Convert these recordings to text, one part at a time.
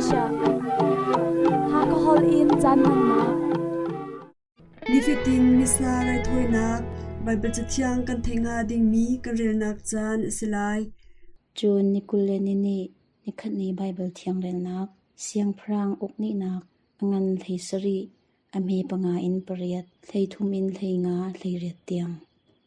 Malaysia. Hakha holh in caan hmannak. Nifatin Missa raithawinak Baibal Cathiang kan theih hnga dingmi kan relnak caan a si lai. Cun ni 20 le ni nih nikhatni Baibal Thiang relnak, Siangpahrang uk nihnak a ngan 17, a hme panga in pariat, 13 in 15, 18 tiang.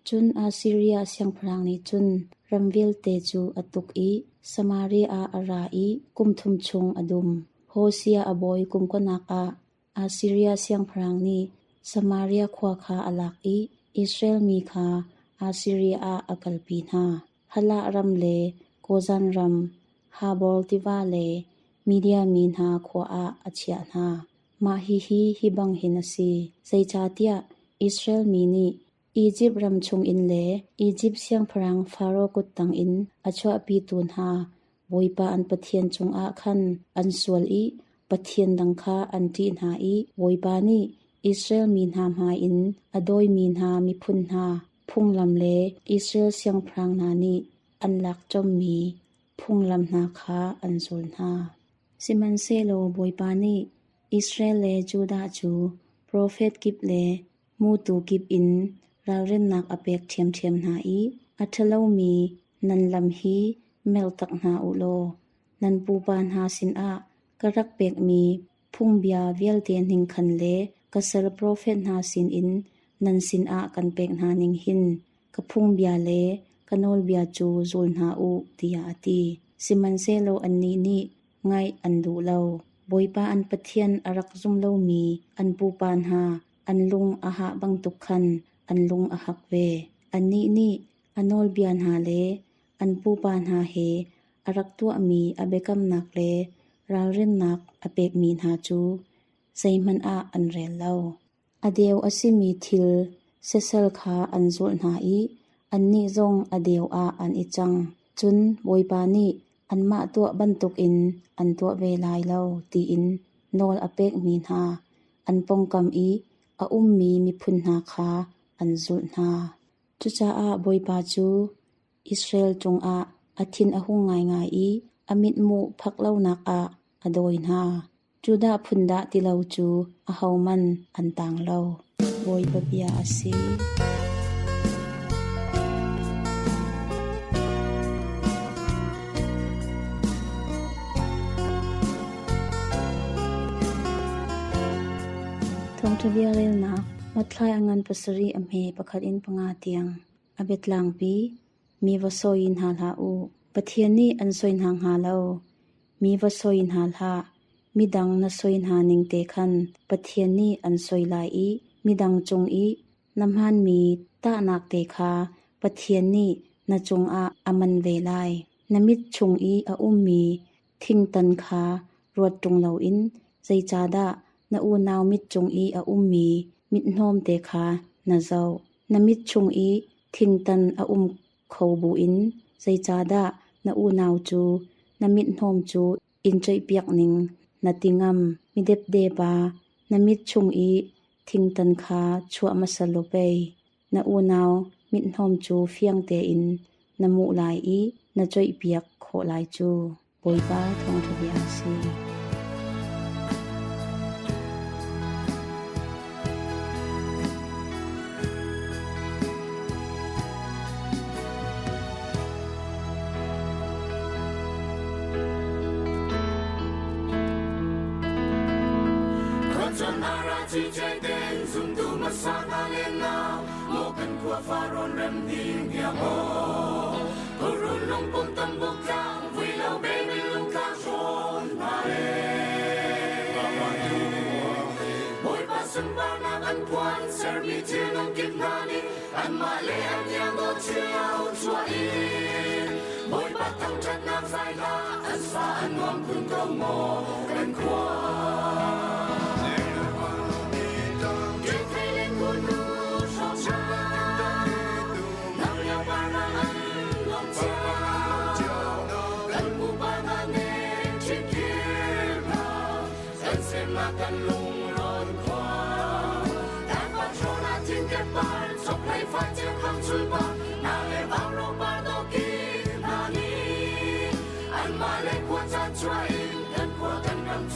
Cun Assiria siangpahrang nih cun ram vialte cu a tuk i Samaria ah a ra i kum thum chung a dum. Hosea a bawi kum kuanak ah Assiria siangpahrang nih Samaria khua kha a lak i Israel mi kha Assiria ah a kalpi hna. Halah ram le Gozan ram, Habor tiva le Media mi hna khua ah a chiah hna. Mah hihi hi bang hin a si, zeicahtiah Israel mi nih Izipt ram chungin le Izipt siangpahrang Faro kut tangin a chuahpitu hna Bawipa an Pathian cungah khan an sual i pathian dang kha an ṭih hna i Bawipa nih Israel mi hna hmai in a dawimi hna miphun hna phunglam le Israel siangpahrang hna nih an lak chommi phunglam hna kha an zul hna. Sihmanhsehlaw Bawipa nih Israel le Judah cu profet kip le mutu kip in ralrinnak a pek ṭhiamṭhiam hna i a ṭhalomi nan lam hi mertak hna u law nan pupa hna sinah ka rak pekmi phungbia vialte ning khan le ka sal profet hna sinin nan sinah kan pek hna ning hin ka phungbia le ka nawlbia cu zul hna u, tiah a ti. Sihmanhsehlaw annih nih ngaih an duh lo. Bawipa an Pathian a rak zum lomi an pupa hna an lung a hah bantuk khan an lung a hak ve. Annih nih a nawlbia hna le an pupa hna he a rak tuahmi a biakamnak le ralrinnak a pekmi hna cu zeihmanh ah an rel lo. A deu a simi thil sisal kha an zulh hna i annih zong a deu ah an i cang. Cun Bawipa nih anmah tuah bantukin an tuah ve lai lo tiin nawl a pekmi hna an pawngkam i a ummi miphun hna kha an zulh hna. Cucaah Bawipa cu Israel cungah a thin a hung ngaingai i a mithmuh phak lonak ah a dawi hna. Judah phun dah ti lo cu ahohmanh an tang lo. Bawipa bia a si. Thawngṭha bia relnak Mathlai a ngan pasarih a hme pakhat in panga tiang. A biatlangpi, Mi va sawi hna hlah u. Pathian nih an soi hna hnga lo. Mi va soi hna hlah. Midang na soi hna ning te khan Pathian nih an soi lai i midang cung i na hmaanmi tahnak te kha Pathian nih na cungah a man ve lai. Na mit chung i a ummi thingtan kha ruat ṭung loin zeicahdah na unau mit cung i a ummi mithnawm te kha na zoh? Na mit chung i thingtan a um kho buin zeicahdah na unau cu na mithnawm cu in coihpiak ning na ti ngam? Midepde pa, na mit chung i thingtan kha chuah hmasa law pei na unau mithnawm cu fiang tein na muh lai i na coihpiak khawh lai cu. Bawipa thawngṭha bia a si.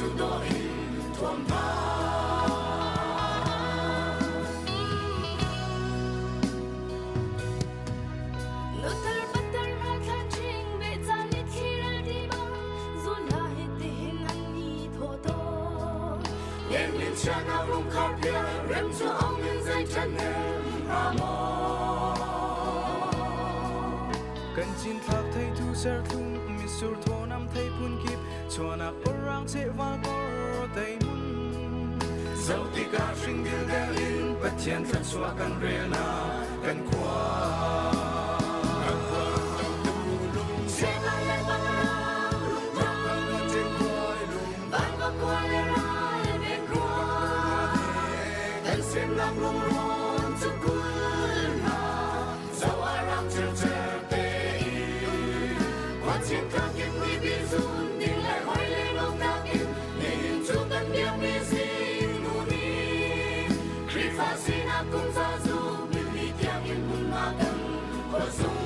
cu dawh in thuam hna. Nutar patar ralthla ṭhing behcaan ni thli ral ti bang zun hla hi tihin an ni thaw tawn. Lengmin chiahnak rung khar piak rem cu ong in zei ṭhahnem hnga maw. Kan cinthlak theitu serthlum mitsur thawnam thei phunkip chuanak parang chehval kor teimun. Zoh tikah hring dildel in Pathian thluachuah kan relnak kan khua. Kan khua ram lo lung Chehval le pangrang rungtlang van va khua le ral ve khua. Kan semnak lungrawn cu kul hna zo ah ram circer tein khua cinthlak in muipi zun ding le hoi le lawmnak in nihin cu kan biakmi zingnu ni Khrihfa sinak kum zazu milmi tiang in hmunhma kan khuazung.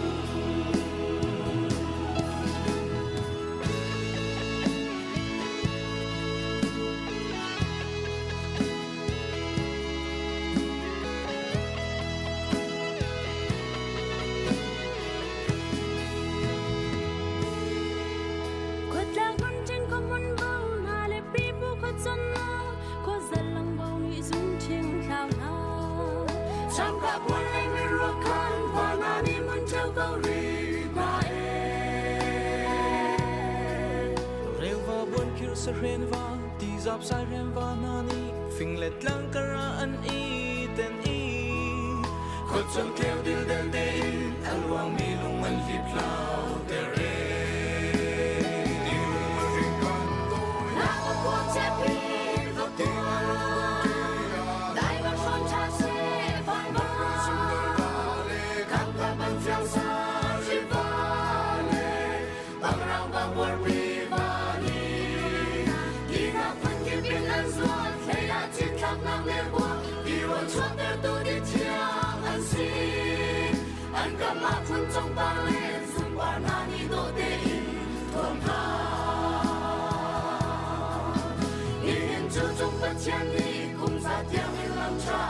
Khuatlang hmun ṭin khuahmun bo hna le pipu khuacun na khuazal lang bo nih zung ṭhing thlau hna. Changka buan le miruak khan khua hna nih mun ṭheo ko rih hna e. Reuva buan khir sahren va tizap sai rem va na ni fing le tlang kara an i ten i Khuachung tleu dildel tein a luangmi lung an hlip hlau ter e. Ti lung a hring kan dawi Lak a kuang chepi va kua dai va hrawn ṭha se van va Kam ka bang fiang sa ri va le bangrang bang buarpi va ni Ti nga phun kip in an zuat hlei ah cinthlaknak le buak ti rawl chuahter tu di thiang an si an kam ah phun cong par le zungpar hna nih dawh tein thuam hna. Nihin cu cung Pathian nih kum za tiang in lam ṭha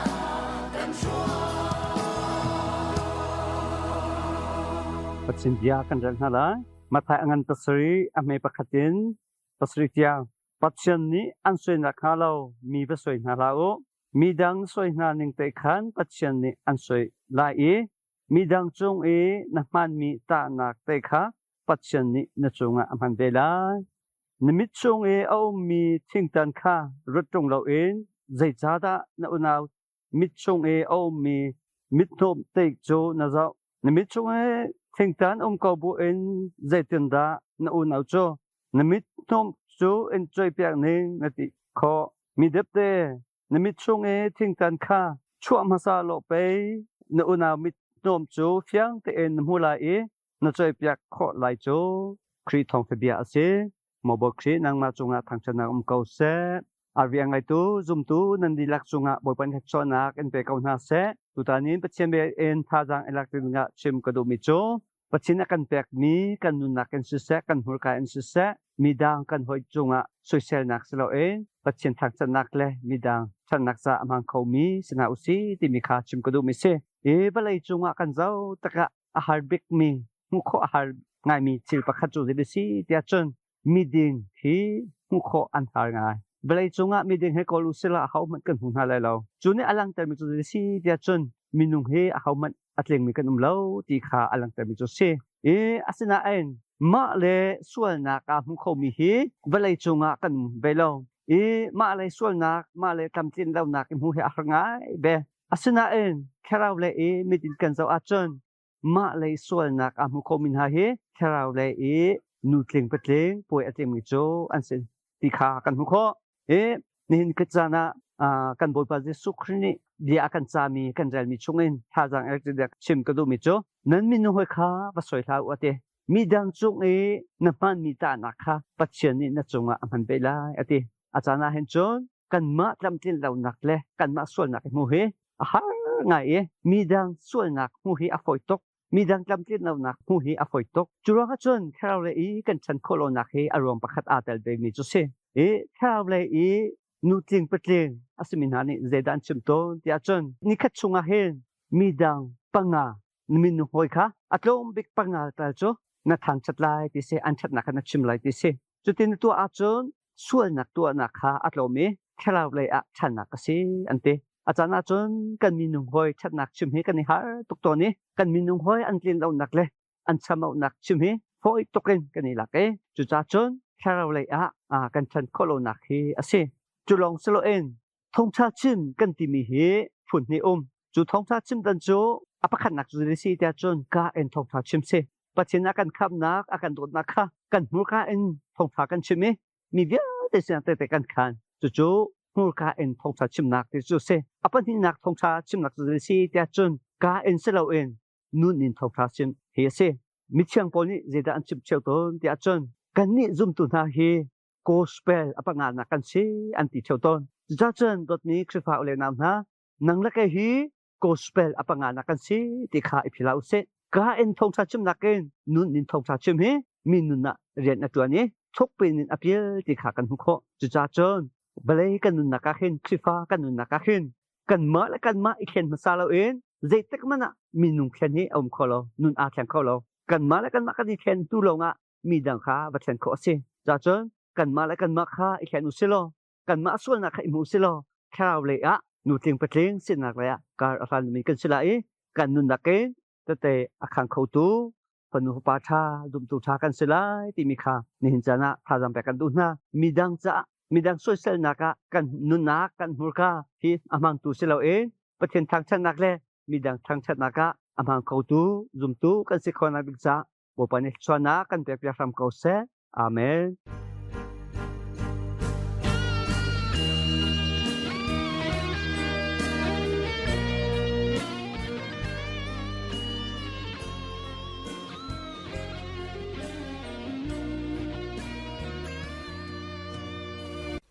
kan hruai. Pathian bia kan rel hna lai. Matthai a ngan pasarih a hme pakhat in pasarih tiang. Pathian nih an soinak hnga lo mi va soi hna hlah u. Midang soi hna ning te khan Pathian nih an soi lai i midang cung i na hmanmi tahnak te kha Pathian nih na cungah a hman ve lai. Na mit chung i a ummi thingtan kha ruat ṭung loin zeicahdah na unau mit chung i a ummi mithnawm teik cu na zoh? Na mit chung i thingtan um ko buin zeitindah na unau cu na mithnawm cu in coihpiak ning na ti khawh? Mi depde, na mit chung i thingtan kha chuah hmasa law pei na unau mithnawm cu fiang tein na hmu lai i na coihpiak khawh lai cu. Khrih thawngṭha bia a si. Maw Bawi Khrih nangmah cungah thangṭhatnak um ko seh. Arvi a ngeitu zumtu nan dihlak cungah Bawipa nih thluachuahnak in pe ko hna seh. Tutan in Pathian bia in thazaang i lak dingah chim ka duhmi cu Pathian a kan pekmi kan nunnak in siseh, kan hmurka in siseh, midang kan hawi cungah soiselnak si loin Pathian thangṭhatnak le midang ṭhatnak caah a hmang khomi si hna usih timi kha chim ka duhmi si. Hi vawlei cungah kan zoh tikah a har bikmi, hmuh khawh a har ngaimi thil pakhat cu zei si tiah cun miding hi hmuh khawh an har ngai. Vawlei cungah miding hi kawl usila ahohmanh kan hmu hna lai lo. Cu nih a langhtermi cu zei si tiah cun minung hi ahohmanh a tlingmi kan um lo ti kha a langhtermi cu a si. I asinain mah le sualnak aa hmu khomi hi vawlei cungah kan um ve lo. I mah le sualnak, mah le tlamtlin lonak i hmuh hi a har ngai ve. Asinain thlarau lei i mit in kan zoh ahcun mah lei sualnak aa hmu khomi hna hi thlarau lei i nutling patling puai a tlingmi cu an si ti kha kan hmuh khawh. I nihin ka caan ah kan Bawipa Jesuh Khrih nih bia a kan cami kan relmi chungin thazaang electric chim ka duhmi cu nan minung hawi kha va soi hlah u a ti. Midang cung i na hmanmi tahnak kha Pathian nih na cungah a hman ve lai a ti. A caan ah hin cun kanmah tlamtlin lonak le kanmah sualnak i hmuh hi a har ngai i midang sualnak hmuh hi a fawi tuk. Midang tlamtlinlonak hmuh hi a fawi tuk. Cu ruangah cun thlarau lei i kan ṭhan khawh lonak hi a ruang pakhat aa tel vemi cu si. I thlarau lei i nutling patling a simi hna nih zeidah an chim tawn tiah cun nikhat chungah hin midang panga na minung hawi kha a tlawm bik panga tal cu na thangṭhat lai ti si, an ṭhatnak kha na chim lai ti si. Cutin na tuah ahcun sualnak tuahnak kha a tlawm i thlarau lei ah ṭhannak a si an ti. A caan ahcun kan minung hawi ṭhatnak chim hi kan i har tuk tawn i kan minung hawi an tlin lonak le an chamauhnak chim hi fawi tuk in kan i lak i cucaah cun thlarau lei ah kan ṭhan khawh lonak hi a si. Cu lawng si loin thawngṭha chim kan timi hi phun hnih um. Cu thawngṭha chim dan cu a pakhatnak cu zei si tiah cun ka in thawngṭha chim si. Pathian a kan khamnak, a kan dawtnak kha kan hmurka in thawngṭha kan chim i mi vialte sinah tehte kan khaan. Cucu hmurka in thawngṭha chimnak ti cu si. A pahnihnak thawngṭha chimnak cu zei si tiah cun ka in si loin nun in thawngṭha chim hi a si. Mithiang pawl nih zeidah an chim ṭheo tawn tiah cun kannih zumtu hna hi gospel a panganak kan si an ti ṭheo tawn. Cucacun dawtmi Khrihfa u le nau hna, nang le kei hi gospel a panganak kan si ti kha i phila usih. Ka in thawngṭha chimnak in nun in thawngṭha chim hi mi nun ah rian a ṭuan i thukpin in a pial ti kha kan hmuh khawh. Cucacun vawlei kan nunnak ah hin Khrihfa kan nunnak ah hin kanmah le kanmah i thlen hmasa loin zeitik hmanh ah minung thlen hi a um kho lo, nun aa thleng kho lo. Kanmah le kanmah kan i thlen tu lawngah mi dang kha va thlen khawh a si. Cacun kanmah le kanmah kha i thlen u si law, kanmah sualnak kha i hmu si law, thlarau lei ah nutling patling sinak lei ah kar a hlanmi kan si lai i kan nunnak in tete a khang khotu fanu fapa ṭha, zumtu ṭha kan si lai timi kha nihin caan ah thazaang pek kan duh hna. Midang caah midang soiselnak ah kan nunnak kan hmurka hi a hmangtu si loin Pathian thangṭhatnak le midang thangṭhatnak ah a hmang khotu zumtu kan si khawhnak ding caah Bawipa nih thluachuahnak kan pekpiak hram ko seh. Amen.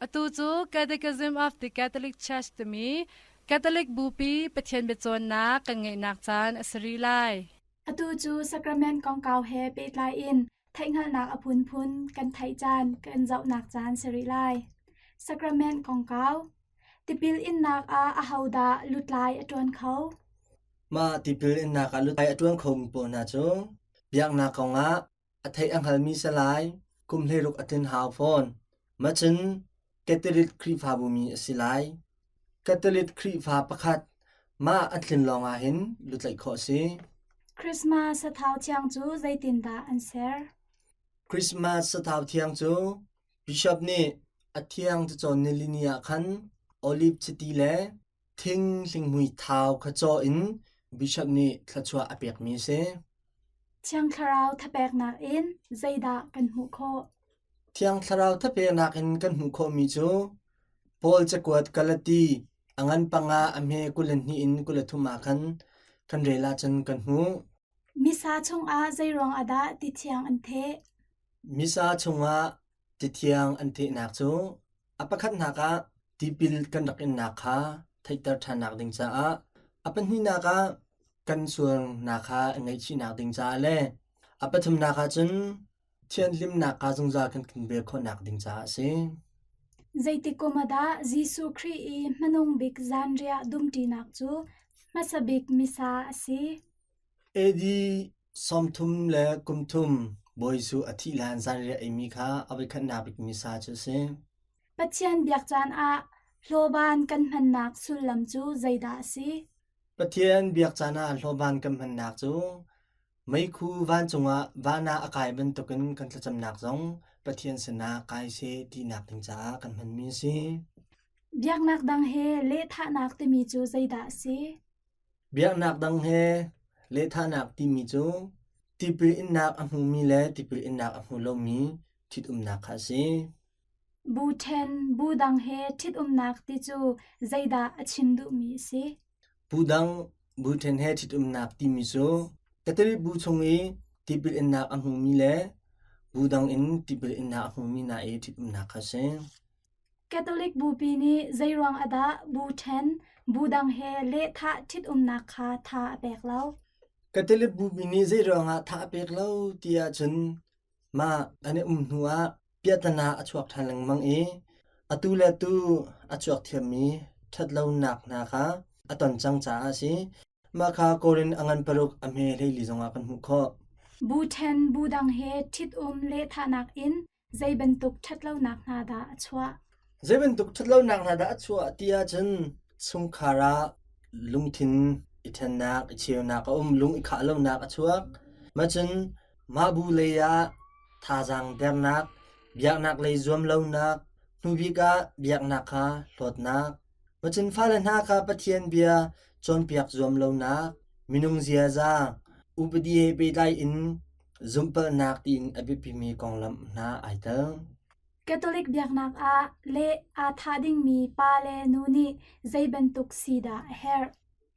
Atu cu Catechism of the Catholic Church timi Catholic Bupi Pathian biacawnnak kan ngeihnak caan a si rih lai. Atu cu sacrament kongkau he pehtlai in theihhngalhnak a phunphun kan theih caan kan zohnak caan si rih lai. Sacrament kongkau Tipil innak ah ahodah lutlai a ṭuan kho? Mah tipil innak ah lutlai a ṭuan khomi pawl hna cu biaknak kongah a theih a hngalmi salai kum 16 a tlin hau fawn. Macun Catholic Khrihfabu mi a si lai. Catholic Khrihfa pakhat mah a tlin lawngah hin lutlaih khawh a si. Christmas sathau thiang cu zeitindah an ser? Christmas sathau thiang cu Bishop nih a thiang cacawn nilini ah khan olive chiti le thing hlinghmui thau kha caw in bishop nih thluachuah a pekmi a si. Thiang Thlarau thapeknak in zeidah kan hmuh khawh? Thiang Thlarau thapeknak in kan hmuh khawhmi cu Paul cakuat Galati a ngan panga a hme 22 in 23 ah khan kan rel ahcun kan hmuh. Missa chungah zeiruang ah dah ti thiang an theh? Missa chungah ti thiang an thehnak cu a pakhatnak ah tipil kan rak innak kha theihter ṭhannak ding caah, a pahnihnak ah kan sualnak kha ngaihchihnak ding caah le a pathumnak ah cun thianhlimnak kha zungzal kan kinvel khawhnak ding caah a si. Zeitik kum ah dah Jesuh Khrih i hmanung bik zanriah dumṭinak cu hmasa bik Missa a si? AD 33 Bawi Jesuh a thih hlan zanriah eimi kha a voikhatnak bik Missa cu a si. Pathian biak caan ah hlawban kan hmannak sullam cu zeidah a si? Pathian biak caan ah hlawban kan hmannak cu meikhu vancung ah van ah a kai bantukin kan thlacamnak zong Pathian sinah kai seh tinak ding caah kan hmanmi a si. Biaknak dang he lehthahnak timi cu zeidah a si? Biaknak dang he lehthahnak timi cu tipil innak a hmumi le tipil innak a hmu lomi ṭhitumnak kha a si. Bu ṭhen, bu dang he ṭhitumnak ti cu zeidah a chim duhmi a si? Bu dang, bu ṭhen he ṭhitumnak timi cu Catholic bu chung i tipil innak a hmumi le bu dang in tipil innak a hmumi hna i ṭhitumnak kha a si. Catholic Bupi nih zeiruang ah dah bu ṭhen, bu dang he lehthah ṭhitumnak kha tha a pek lo? Catholic bupi nih zei ruangah tha a pek lo ti ahcun mah an i um hnu ah piahtana a chuak ṭhan lengmang i atu le atu a chuak thiammi ṭhatlonak hna kha a ton cang caah a si. Mah kha Korin a ngan paruk a hme 14 zongah kan hmuh khawh. Bu ṭhen bu dang he ṭhitum lehthahnak in zei bantuk ṭhatlonak hna dah a chuah? Zei bantuk ṭhatlonak hna dah a chuah ti ahcun chungkhar ah lungthin i ṭhennak, i cheunak a um, lung i khah lonak a chuak. Mah cun mah bu lei ah thazaang dernak, biaknak lei zuam lonak, hnubik ah biaknak kha hlawtnak. Mah cun fale hna kha Pathian bia cawnpiak zuam lonak, minung ziaza, upadi he pehtlai in zumhpalhnak tiin a biapimi konglam hna ai tel. Catholic biaknak ah leh aa thah dingmi pa le nu nih zei bantuk si dah a herh?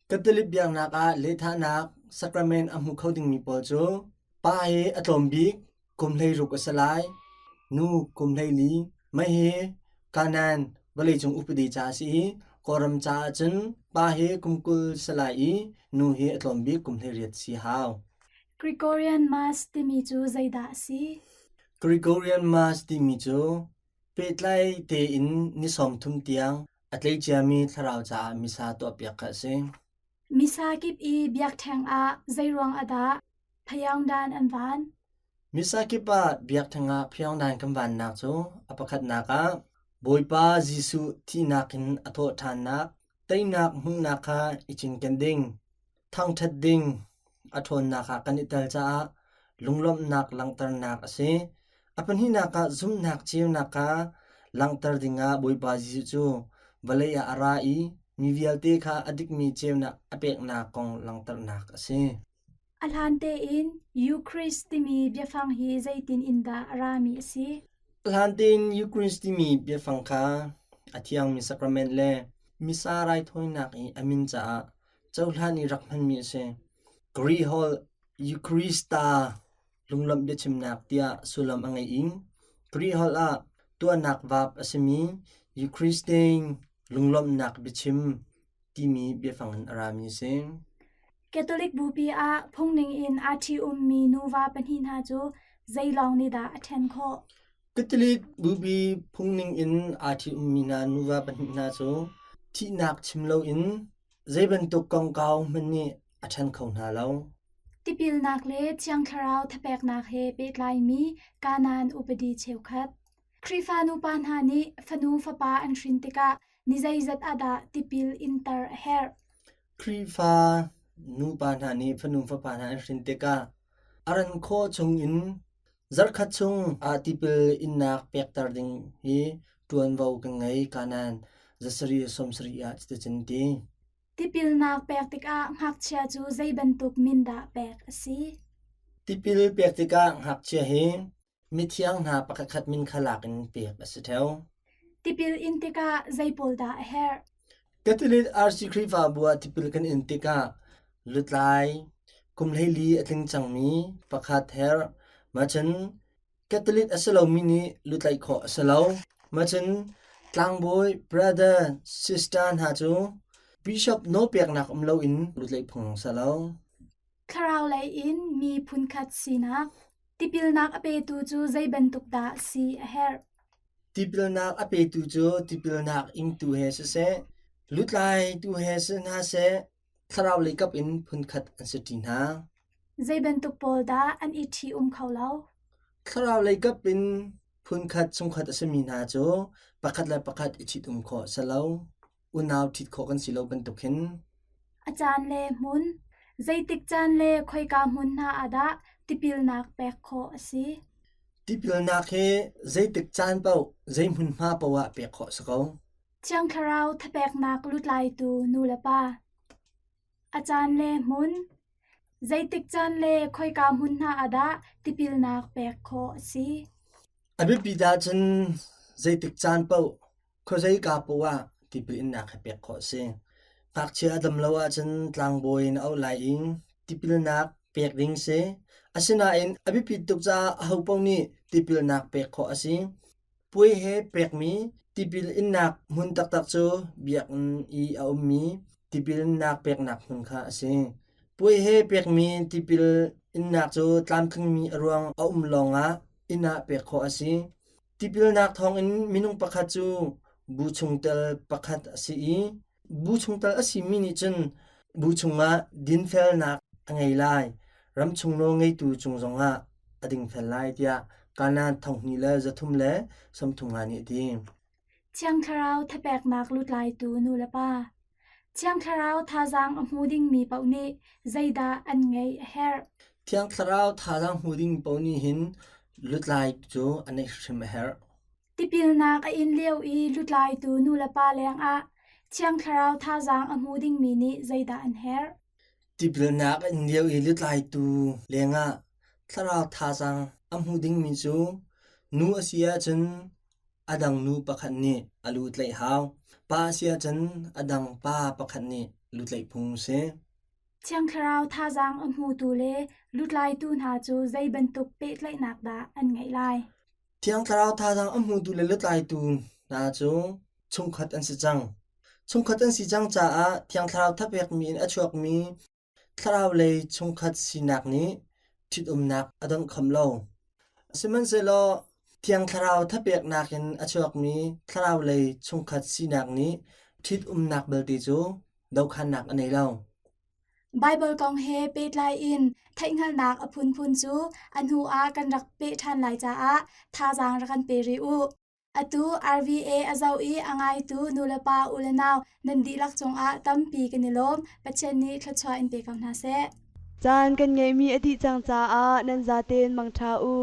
Catholic biaknak ah lehthahnak sacrament a hmu kho dingmi pawl cu pa hi a tlawm bik kum 16 a si lai, nu kum 14, mei hi Kanan vawleicung upadi ca a si i Kawlram caah cun pa hi kum 20 si lai i nu hi a tlawm bik kum 18 si hau. Gregorian Mass timi cu zeidah a si? Gregorian Mass timi cu pehtlai tein ni 30 tiang a tleiciami thlarau caah misa tuahpiak kha a si. Misa kip i biakṭheng ah zeiruang ah dah phayaungdan an van? Misa kip ah biakṭheng ah phayaungdan kan vannak cu a pakhatnak ah Bawipa Jesuh thihnak in a thawhṭhannak, teinak hmuhnak kha i cinken ding. Thangṭhat ding a ṭhawnnak ah kan i tel caah lunglawmhnak langhternak a si. A pahnihnak ah zumhnak ceunak kha langhter dingah Bawipa Jesuh cu vawlei ah a ra i mi vialte kha a dikmi ceunak a peknak kong langhternak a si. A hlan tein Eucharist timi biafang hi zeitin in dah a rami a si? A hlan tein Eucharist timi biafang kha a thiangmi sacrament le Missa raithawinak i a min caah cohlan i rak hmanmi a si. Greek holh Eucharista lunglawmh biachimnak tiah sullam a ngei i Greek holh ah tuahnak verb a simi Eucharistein lunglawmhnak biachim timi biafang in a rami a si. Catholic bupi ah phungning in aa ṭhi-ummi nuva pahnih hna cu zei lawng nih dah a ṭhen khawh? Catholic bupi phungning in aa ṭhi-ummi hna nuva pahnih hna cu thihnak chim loin zei bantuk kongkau hmanh nih a ṭhen kho hna lo. Tipilnak le Thiang Thlarau thapeknak he pehtlaimi Kanaan upadi cheukhat. Khrihfa nupa hna nih fanu fapa an hrin tikah ni zeizat ah dah tipil inter a herh? Khrihfa nupa hna nih fanu fapa hna an hrin tikah a ran khawh chungin zarhkhat chung ah tipil innak pekter ding hi ṭuanvo kan ngei. Kanan zasarih 70 ah cuticun ti. Tipilnak pek tikah ngakchia cu zei bantuk min dah pek a si? Tipil pek tikah ngakchia hi mithiang hna pakhatkhat min kha lak in pek a si ṭheo. Tipil in tikah zei pawl dah a herh? Catholic RC Khrihfabu ah tipil kan in tikah lutlai kum 14 a tling cangmi pakhat herh. Mah cun Catholic a si lomi nih lutlaih khawh a si lo. Mah cun tlangbawi, brother, sister hna cu bishop nawlpeknak um loin lutlaih phung a si lo. Thlarau lei in mi phunkhat sinak. Tipilnak a petu cu zei bantuk dah si a herh? Tipilnak a petu cu tipilnak ingtu he siseh, lutlaitu he si hna seh, thlarau lei kap in phunkhat an si ṭi hna. Zei bantuk pawl dah an i ṭhi-um kho lo? Thlarau lei kap in phunkhat chungkhat a simi hna cu pakhat le pakhat i ṭhit-um khawh a si lo. Unau ṭhit khawh kan si lo bantuk hin. A caan le hmun. Zeitik caan le khoika hmun hna ah dah tipilnak pek khawh a si? Tipilnak hi zeitik caan paoh, zei hmunhma paoh ah pek khawh a si ko. Thiang Thlarau thapeknak lutlaitu nulepa. A caan le hmun. Zeitik caan le khoika hmun hna ah dah tipilnak pek khawh a si? A biapi ahcun zeitik caan paoh, khuazeika paoh ah tipil innak hi pek khawh a si. Ngakchia a dam lo ahcun tlangbawi in a auh lai i tipilnak pek ding si. Asinain a biapit tuk caah ahopaoh nih tipilnak pek khawh a si. Puai he pekmi tipil innak hmun taktak cu biakinn i a ummi tipil innak peknak hmun kha a si. Puai he pekmi tipil innak cu tlamtlingmi a ruang a um lawngah inn ah pek khawh a si. Tipilnak thawngin minung pakhat cu bu chungtel pakhat a si i bu chungtel a simi nih cun bu chungah dinfelnak a ngei lai, ramchung nawl ngeitu cung zongah a dingfel lai tiah Kanan 2335 nih a ti. Thiang Thlarau thapeknak lutlaitu nulepa. Thiang Thlarau thazaang a hmu dingmi paoh nih zeidah an ngeih a herh? Thiang Thlarau thazaang hmu ding paoh nih hin lutlai cu an i hrim a herh. Tipilnak a in lio i lutlaitu nulepa lengah Thiang Thlarau thazaang a hmu dingmi nih zeidah an herh? Tipilnak a in lio i lutlaitu lengah Thlarau thazaang a hmu dingmi cu nu a si ahcun a dang nu pakhat nih a lu tlaih hau. Pa a si ahcun a dang pa pakhat nih lu tlaih phung a si. Thiang Thlarau thazaang a hmutu le lutlaitu hna cu zei bantuk pehtlaihnak dah an ngeih lai? Thiang Thlarau thazaang a hmutu le lutlaitu hna cu chungkhat an si cang. Chungkhat an si cang caah Thiang Thlarau thapekmi in a chuakmi Thlarau lei chungkhat sinak nih ṭhitumnak a donhkham lo. Sihmanhsehlaw Thiang Thlarau thapeknak in a chuakmi thlarau lei chungkhat sinak nih ṭhitumnak belte cu dohkhannak a nei lo. Baibal kong he pehtlai in theihhngalhnak a phunphun cu a hnu ah kan rak peh ṭhan lai caah thazaang rak kan pe rih u. Atu RVA a zoh i a ngaitu nulepa ulenau nan dihlak cungah tampi kan i lawm. Pathian nih thluachuah in pe ko hna seh. Caan kan ngeihmi a dih cang caah nan zaten mangṭha u.